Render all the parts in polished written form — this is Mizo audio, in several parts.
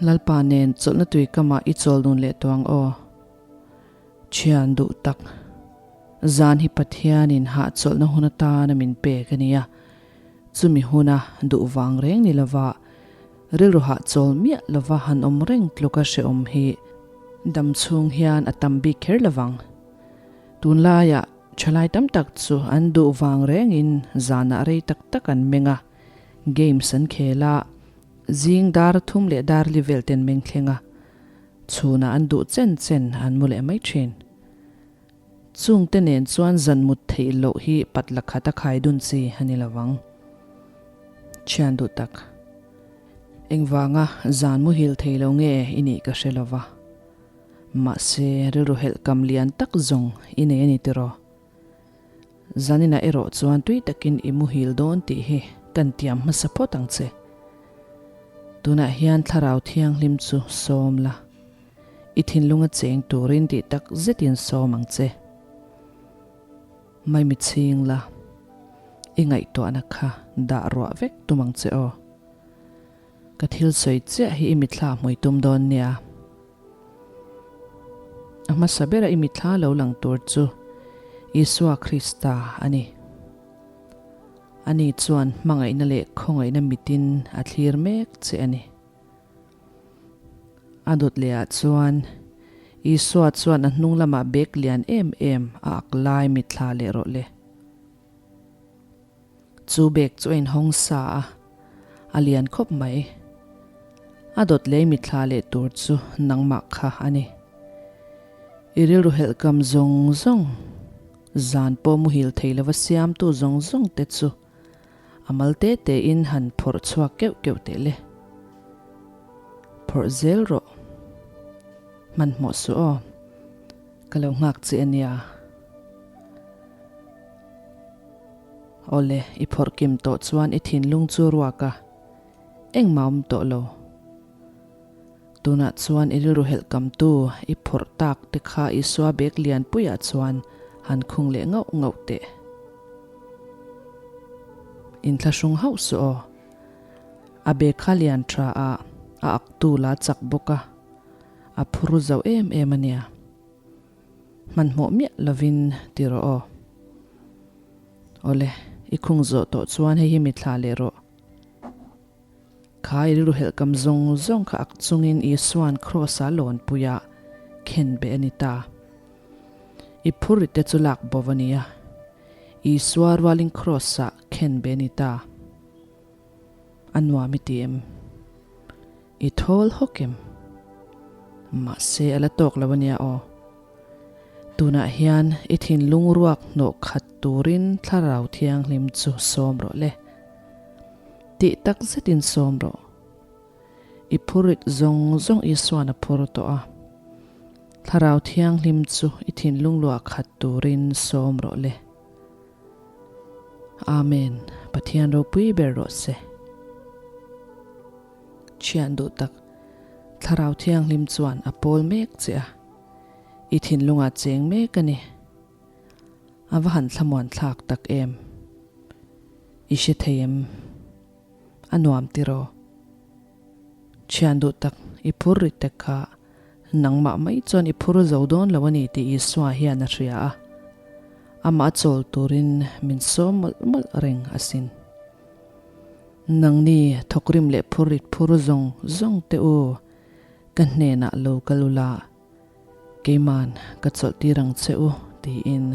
Lalpa nen chawlhna tui kamah i chawl dun leh tawh ang aw. Thian duh tak. Zan hi Pathianin hahchawlhna hun atana min pek a nia. Chumi huna duh vang reng ni lova rilru hahchawl miah lova han awm reng tluka hrehawm hi dam chhung hian a tam bik kher lovang. Tunlaiah thalai tam tak chu an duh vang rengin zanah rei tak tak an meng a, games an khel a, zing dar thum leh dar li vel ten meng thleng a, chhunah an duh chen chen an mu leh mai thin. Chungte nen chuan zan mut theih loh hi pat la khat a khai dun chi a ni lovang. Thian duh tak. Engvanga zan muhil thei lo nge i nih ka hre lova. Mahse rilru helh kam lian tak zawng i nei a ni tiraw. Zaninah erawh chuan tui takin i muhil dawn tih hi kan tiam hmasa phawt ang che. Tunah hian Thlarau Thianghlim chu sawm la. I thinlunga cheng turin tih tak zetin sawm ang che. Maimi chhing la, i ngaihtuahna kha dah ruah vek tum ang che aw. Ka thil sawi chiah hi i mithla hmui tum dawn nia. A hmasa bera i mithla lo lang tur chu Isua Krista a ni. Ani chuan hmangaihna leh khawngaihna mitin a thlir mek che a ni. A dawt leh ah chuan Isua chuan a hnung lamah bag lian em em a ak lai mitthla leh rawh le. Chu bag chu a inhawng sa a, a lian khawp mai. A dawt leh mitthla leh tur chu nangmah kha a ni. I rilru helh kam zawng zawng, zan pawh muhil thei lova siamtu zawng zawng te chu A mal te te in han phawrh chhuak keuh keuh teh le. Phawrh zel rawh. Hmanhmawh suh aw. Ka lo nghak che a nia. Awle, i phawrh kim tawh chuan i thinlung chu ruak a. Engmah awm tawh lo. Tunah chuan i rilru helh kamtu i phawrh tak te kha Isua bek lianpuiah chuan han khung leh ngauh ngauh teh. Inthlahrung hauh suh aw. A bek kha lian tha a, a ak tu la chak bawk a, a phur zo em em a nia. Hmanhmawh miah lovin ti rawh aw. Awle, i khung zawh tawh chuan hei hi mi thlah leh rawh. Kha i rilru helh kam zawng zawng kha ak chungin Isua'n Kraws-a lawnpuiah khen beh a ni ta. I phurrit te chu lak bo a ni a, Isua rualin Kraws-ah khen beh a ni ta. A nuam i ti em? I thawl hawk em? Mahse a la tawk lo a nia aw. Tunah hian i thinlung ruak hnawh khat turin Thlarau Thianghlim chu sawm rawh le. Tih tak zetin sawm rawh. I phurit zawng zawng Isuan a phur tawh a. Thlarau Thianghlim chu i thinlung luah khat turin sawm rawh le. Amen, Pathian ropui ber rawh se. Thian duh tak, Thlarau Thianghlim chuan a pawl mek che a, i thinlungah cheng mek a ni. A va han thlamuan thlak tak em? I hre thei em? A nuam tiraw? Thian duh tak, i phur ri tek kha nangmah mai chuan i phur zo dawn lo a ni tih Isua hian a hria a. Amah chawl turin min sawm mawlh mawlh reng asin. Nangni thawkrim leh phur rit phur zawng zawng te u, ka hnenah lo kal ula. Keiman ka chawlh tir ang che u, tiin.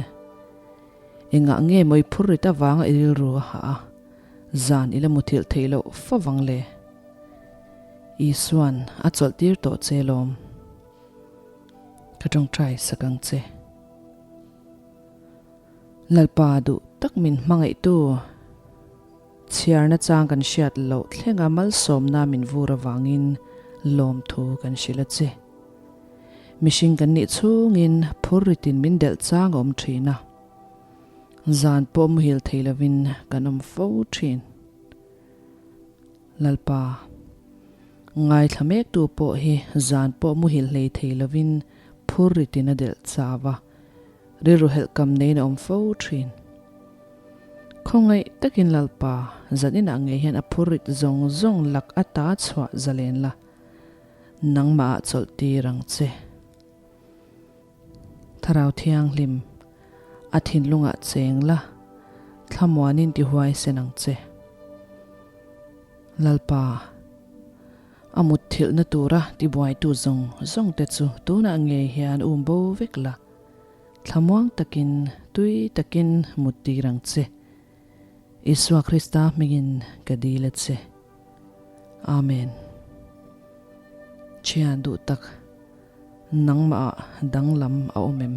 Engah nge mawi phur rit avanga i rilru a hah a, zan i la muthilh theih loh fo vang le? Isuan a chawlh tir tawh che lawm. Ka tawngtai sak ang che. Lalpa duh tak min hmangaihtu, chhiarna chang kan hriat loh thlenga malsawmna min vur avangin lawmthu kan hrilh a che. Mihring kan nih chhungin phur ritin min delh chang a awm thin a, zan pawh muhil thei lovin kan awm fo thin. Lalpa, ngaithla mektu pawh hi zan pawh muhil hlei thei lovin phur ritin a delh chau a, rilru helh kam neiin a awm fo thin. Khawngaih takin Lalpa, zan inah ngei hian a phur rit zawng zawng lak ata chhuah zalen la. Nangmah ah chawlh tir ang che. Thlarau Thianghlim, a thinlungah cheng la, thlamuanin ti huaisen ang che. Lalpa, a mutthilhna tura tibuaitu zawng zawng te chu tunah ngei hian um bo vek la, thlamuang takin, tui takin mut tir ang che. Isua Krista hmingin ka dil a che. Amen. Thian duh tak, nangmah ah danglam a awm em?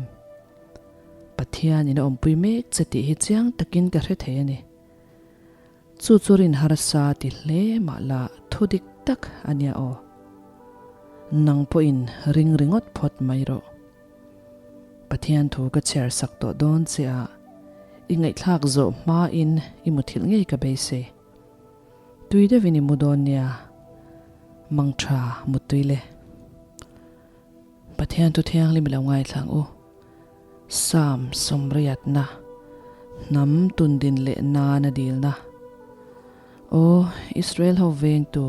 Pathian in a awmpui mek che tih hi chiang takin ka hre thei a ni. Chu chu rin harsa ti hle mah la thu dik tak a nia aw. Nang pawhin ring ringawt phawt mai rawh. Pathian thu ka chhiar sak tawh dawn che a, i ngaihthlak zawh hmain i muthilh ngei ka beisei. Tui deuhin i mu dawn nia, mangtha muttui le. Pathian thu thianghlim i lo ngaithlang u. Psalm sawmriatna, hnam tundin leh nana dilna. Aw, Israel ho vengtu,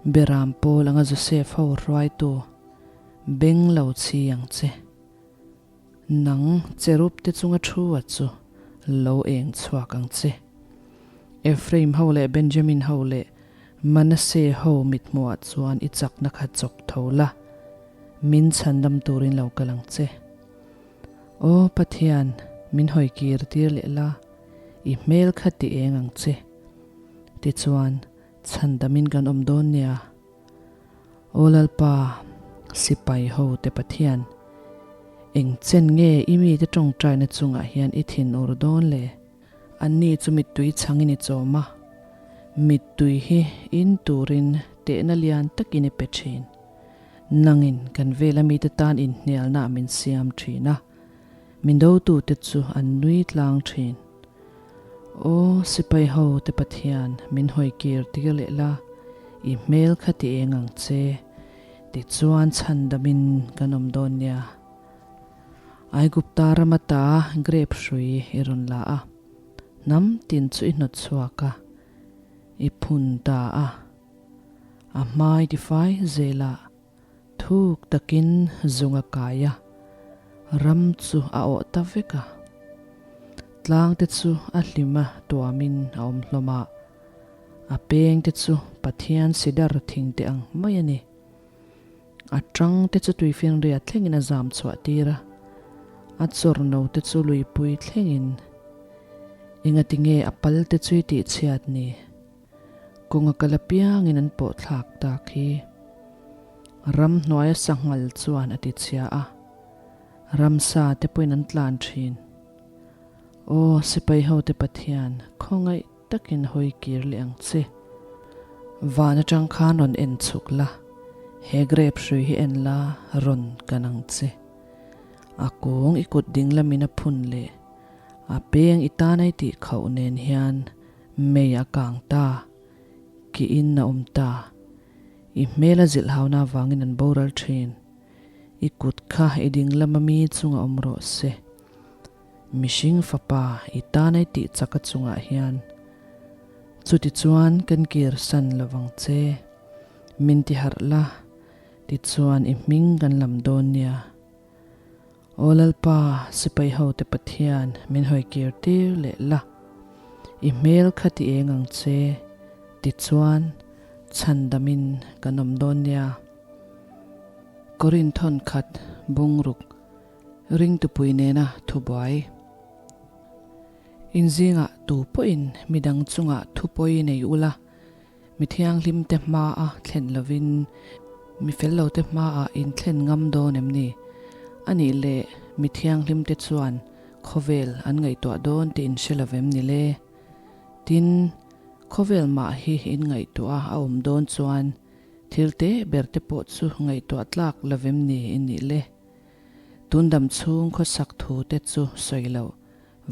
Beram pawl anga Joseph ho hruaitu, beng lo chhi ang che. Nang cherub te chunga thu a chu lo eng chhuak ang che. Ephraim ho leh Benjamin ho leh Manasseh ho mithmuhah chuan i chakna kha chawk tho la, min chhandam turin lo kal ang che. Aw Pathian, min hawi kir tir leh la, i hmel kha ti eng ang che. Tichuan, chhandamin kan awm dawn nia. Aw Lalpa, sipai ho te Pathian, eng chen nge i mite tawngtaina chungah hian i thinur dawn le? Anni chu mittui chhangin i chawm a, mittui hi in turin tehna lian takin i pe thin. Nangin kan vela mite tan inhnialna min siam thin a, min dotute chu an nui tlang thin. Aw sipai ho te Pathian, min hawi kir tir leh la, i hmel kha ti eng ang che, tichuan chhandamin kan awm dawn nia. Aigupta ram ata grape hrui i rawn la a, hnam tin chu i hnawt chhuak a, i phun ta a. A hmai tifai zelah thuk takin zung a kai a, ram chu a awh ta vek a. Tlang te chu a hlim a tuamin a awm hlawm a, a peng te chu Pathian sidar thing te ang mai a ni. A tang te chu tuifinriat thlengin a zam chhuah tir a, a chawrno te chu luipui thlengin. Engati nge a pal te chu i tih chhiat ni? Kawnga kal apiangin an pawh thlak tak hi. Ramhnuaia sanghal chuan a ti chhia a, ramsa te pawhin an tlan thin. Aw sipai hote Pathian, khawngaih takin hawi kir leh ang che. Van atang khan rawn en chhuk la, he grape hrui hi en la rawn kan ang che. A kung i kut ding lamin a phun leh a peng i tanai tih khauh nen hian mei a kang ta, ki in a awm ta. I hmel a zilh hauna avangin an boral thin. I kut kha i ding lama mi chunga awm rawh se. Mihring fapa i tan ai tih chak a chungah hian chutichuan kan kir san lovang che. Min ti harh la, tichuan i hming kan lam dawn nia. Aw Lalpa, sipai hote Pathian, min hawi kir tir leh la. I hmel kha ti eng ang che, tichuan chhandamin kan awm dawn nia. Korinthon khat bungruk. Ringtupui nena thubuai. Inzingah tu pawhin midang chungah thupawi nei ula, mi thianghlimte hmaa thlen lovin mi fel lote hmaah in thlen ngam dawn em ni? A nih leh mi thianghlimte chuan khawvel an ngaihtuah dawn tih in hre lovem ni le? Tin, khawvel mah hi in ngaihtuah a awm dawn chuan thil te ber te pawh chu ngaihtuah tlak lovem ni in nih le? Tun dam chhung khawsak thu te chu sawi lo,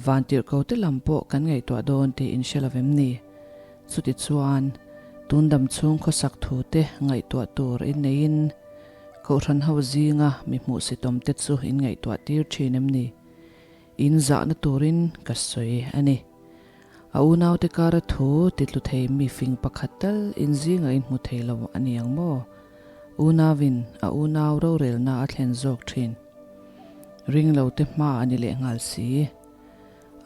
vantirhko te lam pawh kan ngaihtuah dawn tih in hre lo vem ni? Chuti chuan, tun dam chhung khawsak thu te ngaihtuah tur in neiin Kohhran ho zinga mi hmuhsitawm te chu in ngaihtuah tir thin em ni? In zahna turin ka sawi a ni. A unaute kara thu titlu thei mi fing pakhat tal in zingah in hmu thei lo a ni ang maw? Unauin a unau rorelna a thlen zawk thin. Ringlote hma a ni leh nghal si.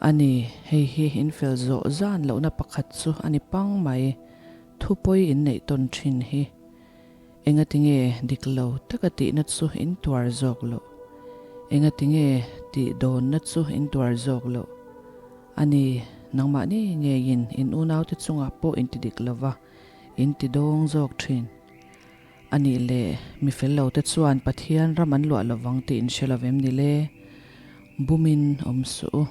A ni, hei hi in fel zawh zan lohna pakhat chu a ni pang mai, thupawi in neih tawn thin hi. Engatinge dik lo taka tihna chu in tuar zawk loh? Engatinge tih dawnna chu in tuar zawk loh? A ni, nangmahni ngeiin in unaute chungah pawh in ti dik lo va, in ti dawng zawk thin. A nih leh, mi fel lote chuan Pathian ram an luah lovang tih in hre lovem ni le? Bumin awm suh u.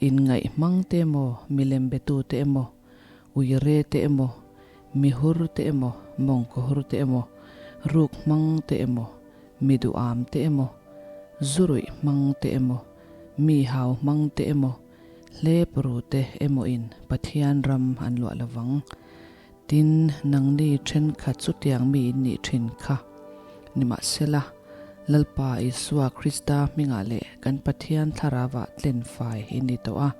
Inngaih hmang te emaw, milem betute emaw, uire te emaw, mihur te emaw, mawngkawhur te emaw, ruk hmang te emaw, mi duham te emaw, zuruih hmang te emaw, mi hau hmang te emaw, hlep ru te emawin Pathian ram an luah lovang. Tin, nangni thenkhat chutiang mi in nih thin kha. Nimahsela, Lalpa Isua Krista hmingah leh kan Pathian Thlarauah tlenfai in ni tawh a,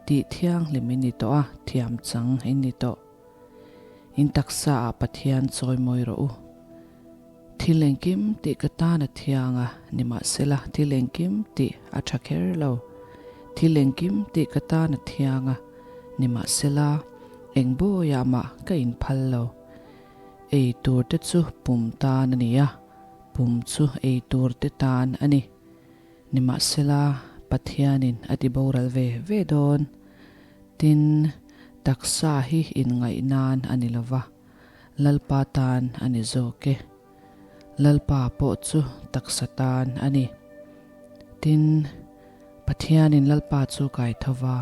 tih thianghlim in ni tawh a, thiam chang in ni tawh. In taksaah Pathian chawimawi rawh u. Thil engkim tih ka tan a thiang a, nimahsela thil engkim tih a tha kher lo. Thil engkim tih ka tan a thiang a, nimahsela eng bawiah mah ka inphal lo. Ei tur te chu pum tan a ni a, pum chu ei tur te tan a ni. Nimahsela Pathianin a ti boral ve ve dawn. Tin, taksa hi inngaih nan a ni lova. Lalpa tan a ni zawk e. Lalpa pawh chu taksa tan a ni. Tin, Pathianin Lalpa chu kai tho va,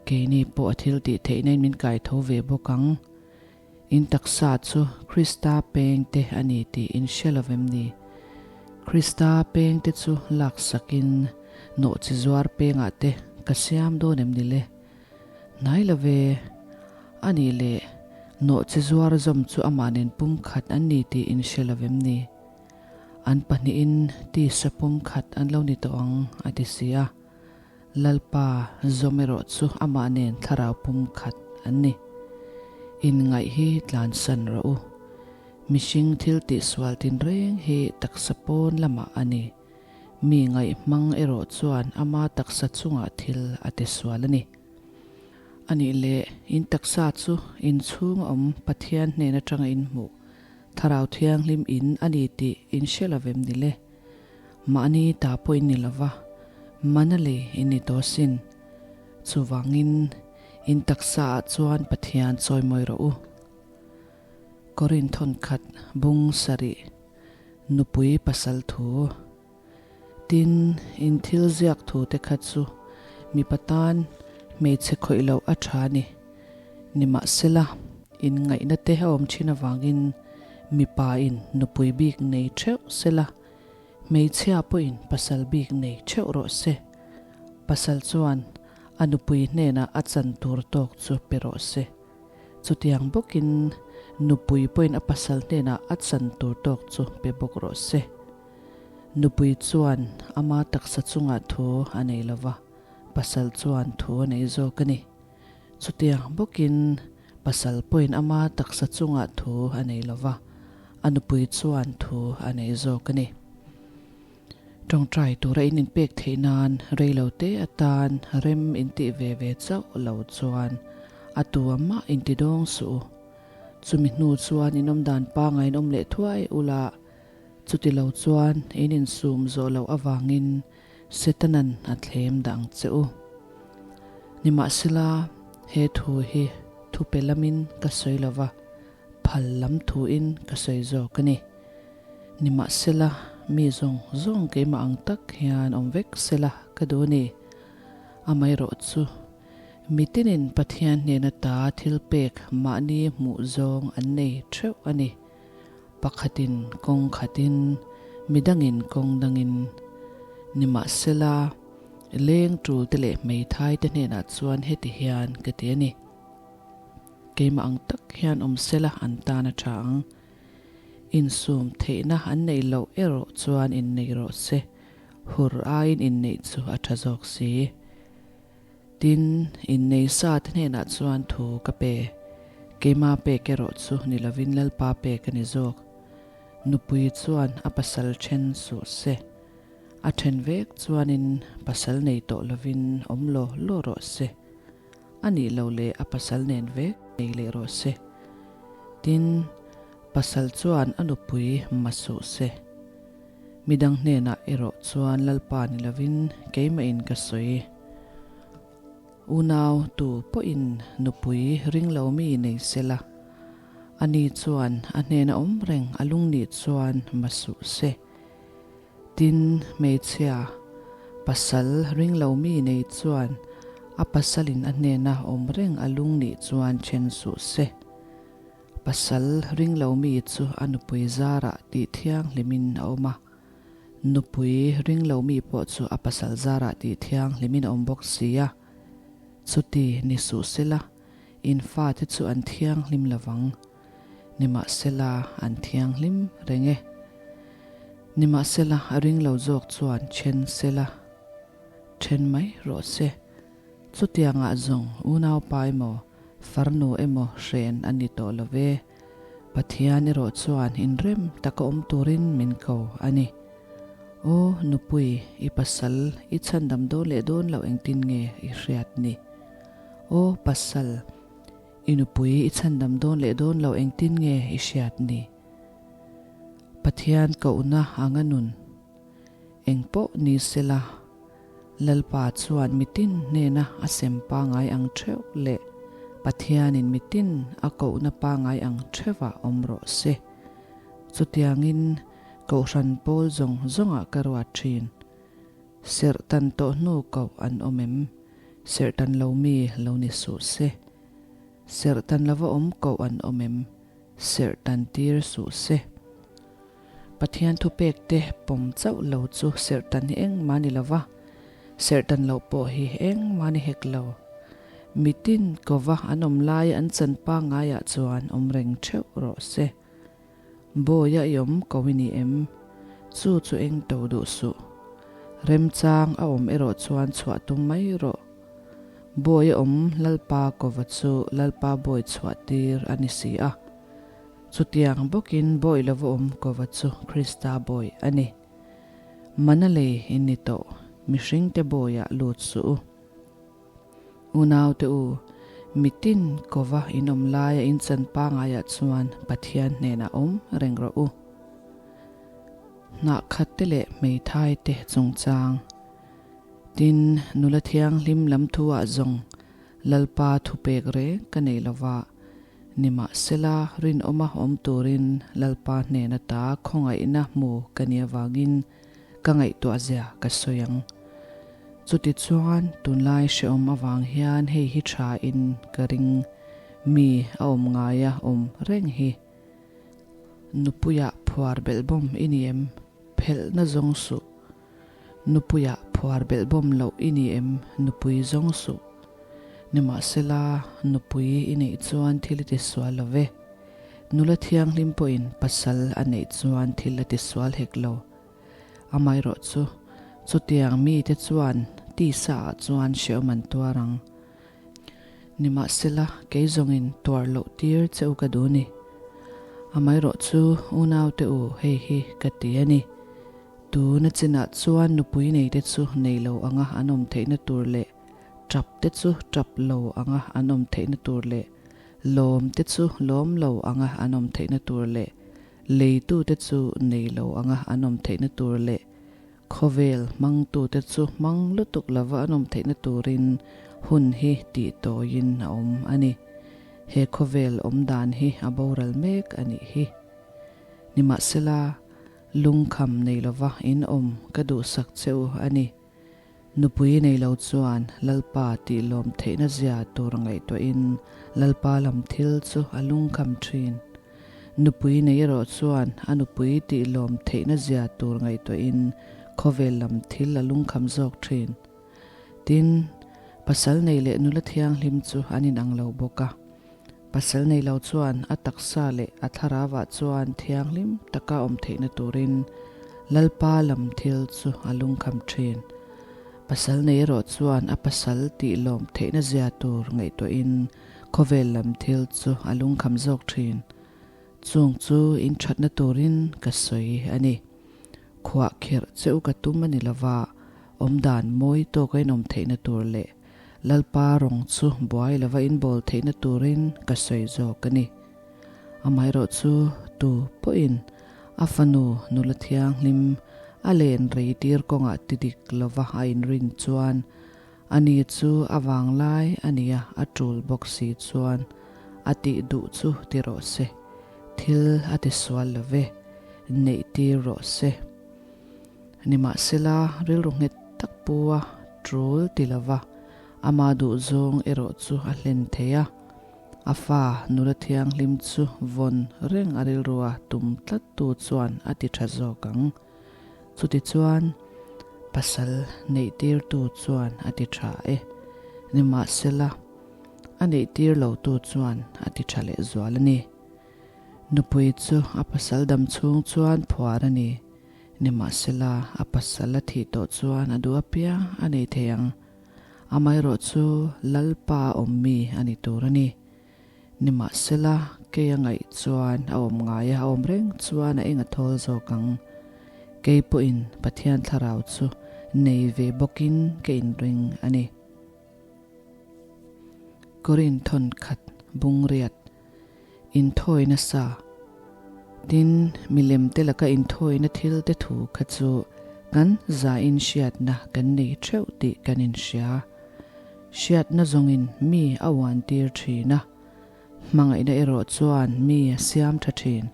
keini pawh a thil tih theihna in min kai tho ve bawk ang. In taksa chu Krista pengte a ni tih in hre lo vem ni? Krista pengte chu laksakin nawhchi zuar pengah te ka siam dawn em ni le? Hnai lo ve. A nih leh, nawhchi zuar zawm chu amah nen pumkhat an ni tih in hre lo vem ni? An pahnihin tisa pumkhat an lo ni tawh ang, a ti si a. Lalpa zawm erawh chu amah nen thlarau pumkhat an ni. Inngaih hi tlansan rawh u. Mihring thil tihsual tinreng hi taksa pawn lamah a ni. Mi ngaih hmang erawh chuan ama taksa chungah thil a ti sual a ni. A nih leh, in taksa chu in chhunga awm Pathian hnen atanga in hmuh Thlarau Thianghlim in a ni tih in hre lo vem ni le? Mahni ta pawh in ni lo va, mana lei in ni tawh asin. Chuvangin, in taksa ah chuan Pathian chawimawi rawh u. Korinth thawnkhat bung sarih. Nupui pasal thu. Tin, in thil ziak thu te kha chu mipa tan hmeichhe khawih loh a tha ni. Nimahsela, in ngaihna te a awm thin avangin mipa in nupui bik nei theuh sela, hmeichhia pawhin pasal bik nei theuh rawh se. Pasal chuan a nupui hnenah a chan tur tawk chu pe rawh se. Chutiang bawkin nupui pawhin a pasal hnenah a chan tur tawk chu pe bawk rawh se. Nupui chuan ama taksa chungah thu a nei lo va, pasal chuan thu a nei zawk a ni. Chutiang bawkin pasal pawhin ama taksa chungah thu a nei lo va, a nupui chuan thu a nei zawk a ni. Tawngtai tura in inpek theih nan reilo te atan rem intih ve ve chauh lo chuan a tu a mah inti dawng suh u. Chumi hnu chuan in awmdan pangai in awm leh thuai ula, chuti lo chuan in insum zawh loh avangin Setanan a thlem dah ang che u. Nimahsela, he thu hi thupe lamin ka sawi lova, phal lam thuin ka sawi zawk a ni. Nimahsela, mi zawng zawng keimah ang tak hian awm vek sela ka duh a ni. Amaherawh chu, mitinin Pathian hnena ta thil pek mahni hmuh zawng an nei theuh a ni. Pakhatin kawng khatin, midangin kawng dangin. Nimahsela, leng tul te leh hmeithai te hnenah chuan heti hian ka ti a ni. Keimah ang tak hian awm sela an tan a tha ang. Insum theihna an neih loh erawh chuan innei rawh se, hur aiin inneih chu a tha zawk si. Tin, innei sa te hnenah chuan thu ka pe. Keima pek erawh chu ni lovin Lalpa pek a ni zawk. Nupui chuan a pasal then suh se. A then vek chuanin pasal nei tawh lovin awm law law rawh se. A nih loh leh a pasal nen vek nei leh rawh se. Tin, pasal chuan a nupui ma suh se. Midang hnenah erawh chuan Lalpa ni lovin keimahin ka sawi. Unau tu pawhin nupui ring lo mi nei se la, ani chuan a hnena awm reng a lung nih chuan ma suh se. Tin, hmeichhia, pasal ring lo mi nei chuan a pasalin a hnena awm reng a lung nih chuan then suh se. Pasal ring lo mi chu a nupui zarah tih thianghlimin a awm a, nupui ring lo mi pawh chu a pasal zarah tih thianghlimin a awm bawk si a. Chuti ni suh sela, in fate chu an thianghlim lovang. Nimahsela, an thianghlim reng e. Nimahsela, a ring lo zawk chuan then sela, then mai rawh se. Chutiangah zawng unaupa emaw, farnu emaw hren a ni tawh lo ve. Pathian erawh chuan inrem taka awm turin min ko a ni. Aw, nupui, i pasal i chhandam dawn leh dawn loh engtin nge i hriat ni? Aw, pasal, I nupui i chhandam dawn leh dawn lo engtin nge i hriat ni? Pathian kohna anga nun eng pawh ni sela, Lalpa chuan mitin hnena a sem pangai ang theuh leh Pathianin mitin a kohna pangai ang theuhah awm rawh se. Chutiangin Kohhran pawl zawng zawngah ka ruat thin. Serhtan tawh hnu koh an awm em? Serhtan lo mi lo ni suh se. Serhtan lova awm koh an awm em? Serhtan tir suh se. Pathian thupek te pawm chauh lo chu serhtan hi engmah ni lova, serhtan loh pawh hi engmah ni hek lo. Mitin kova an awm lai an chan pangaiah chuan awm reng theuh rawh se. Bawi a i awm ko i ni em? Chu chu eng to duh suh. Remchang a awm erawh chuan chhuah tum mai rawh. Bawi a awm Lalpa kova chu Lalpa bawi chhuah tir a ni si a. Chutiang bawkin bawi lova awm kova chu Krista bawi a ni. Mana lei in ni tawh, mihringte bawiah lut suh u. Unaute u, mitin kova in awm laia in chan pangaiah chuan Pathian hnenah awm reng rawh u. Hnahkhat te leh hmeithai te chungchang. Tin, nula thianghlim lam thuah zawng Lalpa thupek reng ka nei lova, nimahsela rinawma awm turin Lalpa hnen ata khawngaihna hmu ka nih avangin Ka ngaihtuah zia ka sawi ang. Chutichuan tunlai hrehawm avang hian hei hi tha in ka ring mi a awm ngaia awm reng hi. Nupuiah phuar belhbawm i ni em? Phelhna zawng suh. Nupuiah phuar belhbawm loh i ni em? Nupui zawng suh. Nimahsela, nupui i neih chuan thil i tisual lo ve. Nula thianghlim pawhin pasal a neih chuan thil a tisual hek lo. Amaherawh chu, chutiang mite chuan tisa ah chuan hrehawm an tuar ang. Nimahsela, kei zawngin tuar loh tir che u ka duh ni. Amaherawh chu, unaute u, hei hi ka ti a ni. Tuna chinah chuan nupui neite chu nei lo anga an awm theihna tur leh tap te chu tap lo anga an awm theihna tur leh Lawm te chu lawm lo anga an awm theihna tur leh leitu te chu nei lo anga an awm theihna tur leh khawvel hmangtu te chu hmang lutuk lova an awm theihna turin hun hi tih tawiin a awm a ni. He khawvel awm dan hi a boral mek a nih hi. Nimahsela, lungkham nei lova in awm ka duhsak che u a ni. Nupui nei lo chuan Lalpa tih lawm theihna zia tur ngaihtuahin Lalpa lam thil chu a lungkham thin. Nupui nei erawh chuan a nupui tih lawm theihna zia tur ngaihtuahin khawvel lam thil a lungkham zawk thin. Tin, pasal nei leh nula thianghlim chu an inang lo bawk a. Pasal nei lo chuan a taksa leh a thlarauah chuan thianghlim taka awm theihna turin Lalpa lam thil chu a lungkham thin. Pasal nei erawh chuan a pasal tih lawm theihna zia tur ngaihtuahin khawvel lam thil chu a lungkham zawk thin. Chung chu in thatna turin ka sawi a ni. Khuah kherh che u ka tum a ni lova, awmdan mawi tawka in awm theihna tur leh Lalpa rawng chu buai lova in bawl theihna turin ka sawi zawk a ni. Amaherawh chu tu pawhin a fanu nula thianghlim a len rei tir kawngah ti dik lova a inrin chuan ani chu a vanglai a nia a tul bawk si chuan a tih duh chu ti rawh se, thil a ti sual lo ve, neih tir rawh se. Nimahsela rilru nghet tak pu a tul ti lova ama duhzawng erawh chu a hlen thei a. A fa nula thianghlim chu vawn reng a rilrua tum tlattu chuan a ti tha zawk ang. Chutichuan, pasal neihtirtu chuan a ti tha e. Nimahsela, a neihtir lotu chuan a ti tha lehzual a ni. Nupui chu a pasal dam chhung chuan phuar a ni. Nimahsela, a pasal a thih tawh chuan a duh apiang a nei thei ang. Amaherawh chu Lalpa awm mi a ni tur a ni. Nimahsela, kei a ngaih chuan a awm ngai a, a awm reng chuan a eng a thawl zawk ang. Kei pawhin Pathian thlarau chu nei ve bawkin ka inring a ni. Korin thawnkhat bungriat inthawi nasa. Tin, milem te laka inthawina thil te thu kha chu kan zain hriatna kan nei theuh tih kan inhria. Hriatna zawngin mi a uantir thin a, hmangaihna erawh chuan mi a siam tha thin.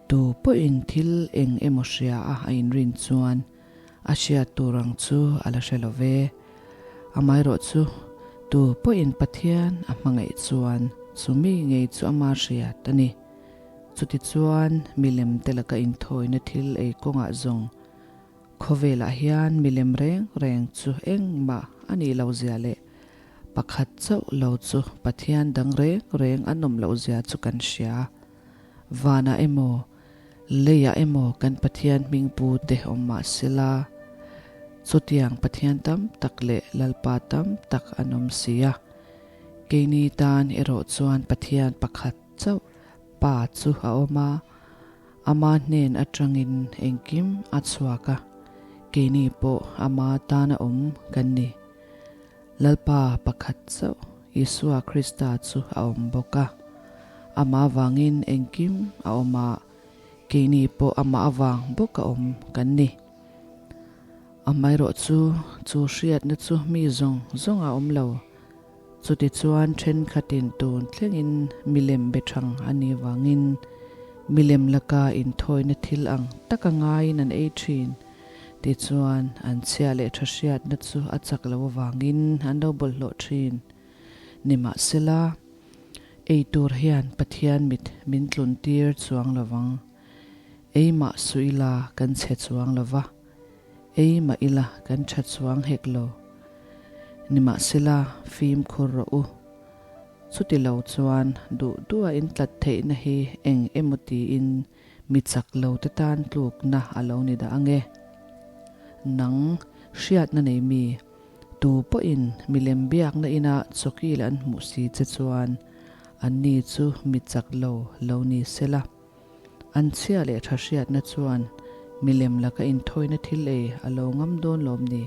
Tu pawhin thil eng emaw hria a a inrin chuan A hriat tur ang chu a la hre lo ve. Amaherawh chu tu pawhin Pathian a hmangaih chuan chu mi ngei chu ama hriat a ni. Chutichuan milem te laka inthawina thil ei kawngah zawng khawvelah hian milem reng reng chu engmah a nih loh zia leh pakhat chauh lo chu Pathian dang reng reng an awm loh zia chu kan hria. Vanah emaw Leiah emaw kan Pathian hming pu te awm mah sela, chutiang Pathian tam tak leh Lalpa tam tak an awm si a. Keini tan erawh chuan Pathian pakhat chauh Pa chu a awm a, Ama hnen atangin engkim a chhuak a, keini pawh Ama tana awm kan ni. Lalpa pakhat chauh, Isua Krista chu a awm bawk a. Amah avangin engkim a awm a, keini pawh amah avang bawk a awm kan ni. Amaherawh chu, chu hriatna chu mi zawng zawng a awm lo. Chutichuan thenkhatin tun thlengin milem be thang a nih vangin milem laka inthawina thil ang taka ngaiin an ei thin. Tichuan, an chhia leh tha hriatna chu a chak lo avangin an lo bawlhhlawh thin. Nimahsela, ei tur hian Pathian mit min tlun tir chuang lo vang. Ei mah suh ila kan chhe chuang lo va, ei mah ila kan tha chuang hek lo. Nimahsela, fimkhur rawh u. Chuti lo chuan duh duha intlat theihna hi eng emaw tiin Mi chak lo te tan tlukna a lo ni dah ange. Nang, hriatna nei mi, tu pawhin milem biakna ina chawkil an hmuh si che chuan anni chu mi chak lo lo ni sela. An chhia leh tha hriatna chuan milem laka inthawina thil ei a lo ngam dawn lawm ni?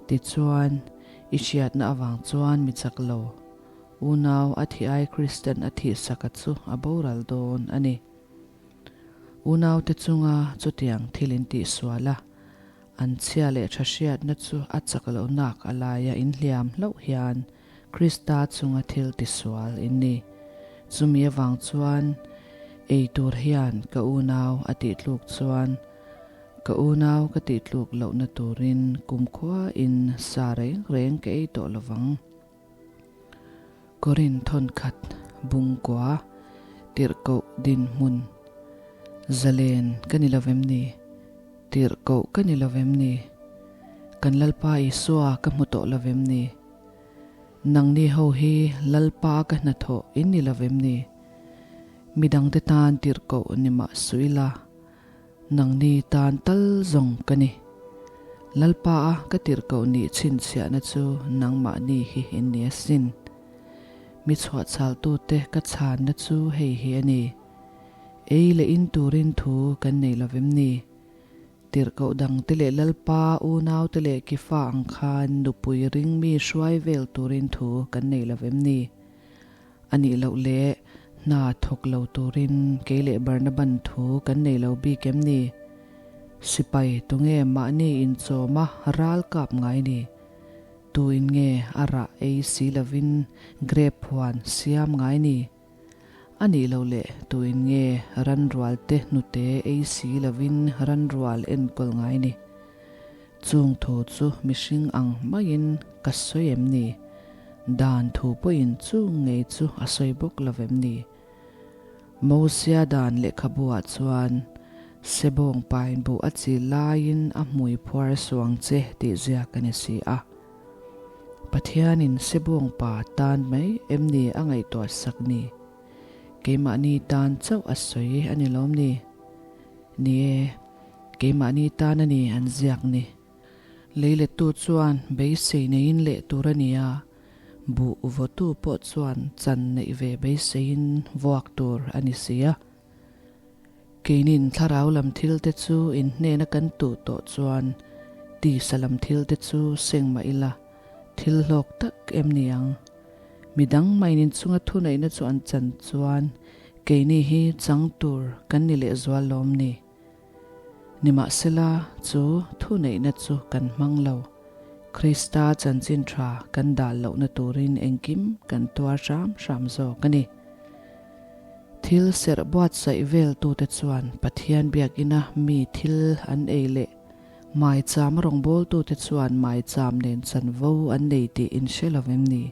Tichuan, i hriatna avang chuan mi chak lo. Unau a thih ai Kristian a thih saka chu a boral dawn a ni. Unaute chunga chutiang thil in tihsual a, an chhia leh tha hriatna chu a chak loh nak a laia inhliam hlauh hian Krista chunga thil tisual in ni. Chumi avang chuan ei tur hian ka unau a tih tluk chuan ka unau ka tih tluk lohna turin kumkhua in sa reng reng ka ei tawh lovang. Korin thawnkhat bungkua tirhkoh dinhmun zalen ka ni lovem ni? Tirhkoh ka ni lovem ni? Kan Lalpa Isua ka hmu tawh lovem ni? Nangni ho hi Lalpa ka hnathawh in ni lovem ni? Midangte tan tirhkoh ni mah suh ila, Nangni tan tal zawng ka ni. Lalpa a ka tirhkoh nih chhinchhiahna chu nangmahni hi in ni asin. Mi chhuahchhaltute ka chhanna chu hei hi a ni. Ei leh in turin thu kan nei lo vem ni? Tirhkoh dangte leh Lalpa unaute leh Kifa ang khan nupui ring mi hruai vel turin thu kan nei lo vem ni? A nih loh leh hna thawk lo turin kei leh Barnaban thu kan nei lo bik em ni? Sipai tunge mahni inchawma ral kap ngai ni? Tuin nge a rah ei si lovin grape huan siam ngai ni? A nih loh leh tuin nge ranrual te hnute ei si lovin ranrual enkawl ngai ni? Chung thu chu mihring ang maiin ka sawi em ni? Dan thu pawhin chung ngei chu a sawi bawk lo vem ni? Mosia dan lehkhabuah chuan, Sebawng pain buh a chi laiin a hmui phuar suang che tih ziak a ni si a. Pathianin sebawng pa tan mai em ni a ngaihtuah sak ni? Keimahni tan chauh a sawi a ni lawm ni? Ni e, keimahni tan a ni an ziak ni. Leilettu chuan beisei neiin leh tur a ni a, buh vawtu pawh chuan chan neih ve beiseiin vuak tur a ni si a. Keinin thlarau lam thil te chu in hnena kan tuh tawh chuan tisa lam thil te chu seng mah ila, thil hlawk tak em ni ang? Midang main inchunga thuneihna chu an chan chuan keini hi chang tur kan ni lehzual lawm ni? Nimahsela chu thuneihna chu kan hmang lo. Krista chanchin tha kan dal lohna turin engkim kan tuar hram hram zawk a ni. Thil serh buatsaih veltute chuan Pathian biakina mi thil an ei leh maicham rawngbawltute chuan maicham nen chanvo an nei tih in hre lo em ni?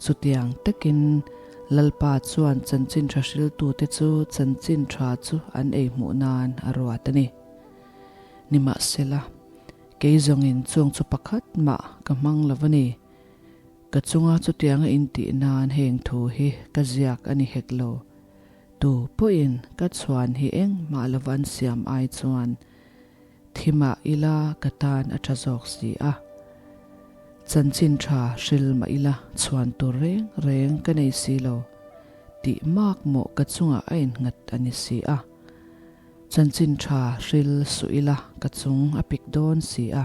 Chutiang takin Lalpa chuan chanchin tha hriltute chu chanchin tha chu an ei hmuh nan a ruat a ni. Nimahsela, kei zawngin chung chu pakhat mah ka hmang lo a ni. Ka chunga chutianga intih nan heng thu hi ka ziak a ni hek lo. Tu pawhin ka chhuan hi engmah lova an siam ai chuan thi mah ila ka tan a tha zawk si a. Chanchin tha hril mah ila chhuan tur reng reng ka nei si lo tih mak mawh ka chungah a innghat a ni si a. Chanchin tha hril suh ila ka chung a pik dawn si a.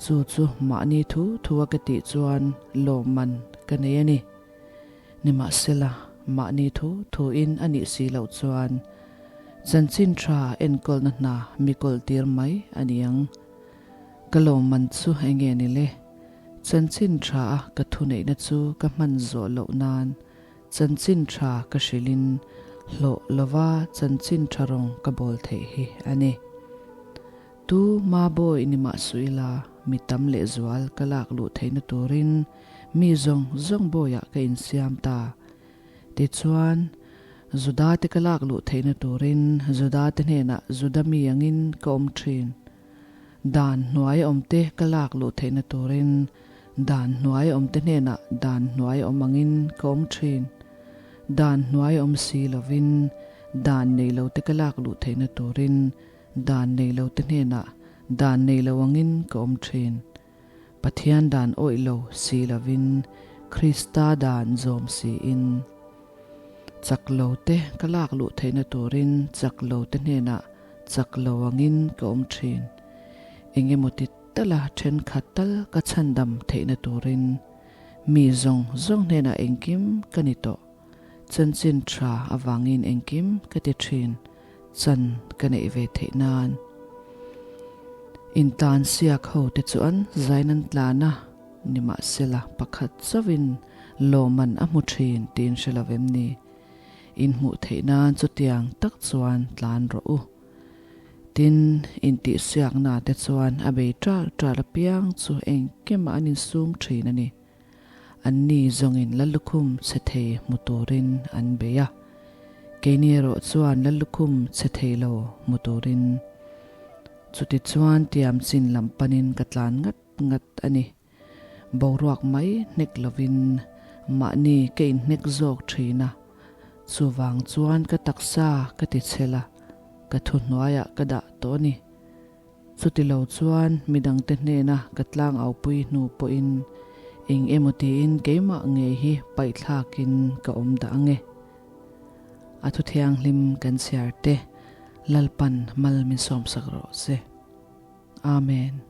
Chu chu mahni thu thu a ka tih chuan lawmman ka nei a ni. Nimahsela, mahni thu thu in a nih si loh chuan chanchin tha enkawlna hna mi kawlh tir mai a ni ang. Ka lawmman chu enge ni le? Chanchin tha a ka thuneihna chu ka hman zawh loh nan chanchin tha ka hrilhin hlawh lova chanchin tha rawng ka bawl theih hi a ni. Tu ma bawi ni mah suh ila, mi tam lehzual ka lak luh theihna turin mi zawng zawng bawiah ka insiam ta. Tichuan, Juda te ka lak luh theihna turin Juda te hnenah Juda mi angin ka awm thin. Dan hnuai awmte ka lak luh theihna turin dan hnuai awmte hnenah dan hnuai awm angin ka awm thin. Dan hnuai awm si lovin dan nei lote ka lak luh theihna turin Dan nei lo te hnenah dan nei lo angin ka awm thin. Pathian dan awih lo si lovin Krista dan zawm siin. Chak lo te ka lak luh theihna turin chak lo te hnenah chak lo angin ka awm thin. Engemaw ti tala thenkhat tal ka chhandam theihna turin mi zawng zawng hnenah engkim ka ni tawh. Chanchin tha avangin engkim ka ti thin. Chan ka neih ve theih nan. Intan siak ho te chuan zain an tlan a, nimahsela pakhat chauhin lawmman a hmu thin tiin hre lo em ni? In hmuh theih nan chutiang tak chuan tlan rawh u. Tin, intihsiakna te chuan a bei ṭal ṭal apiang chu engkimah an insum thin a ni. Anni zawngin Lallukhum chhe thei hmu turin an bei a, keini erawh chuan Lallukhum chhe thei lo hmu turin. Chutichuan tiam chin lam panin ka tlan ngat ngat a ni. Boruak mai hnek lovin mahni ka inhnek zawk thin a, chuvang chuan ka taksa ka ti chhel a, ka thuhnuaiah ka dah tawh a ni. Chuti lo chuan midangte hnena ka tlangaupui hnu pawhin eng emaw tiin keimah ngei hi paihthlakin ka awm dah ang e. A thu thianghlim kan chhiar te Lalpan mal min sawmsak rawh se. Amen.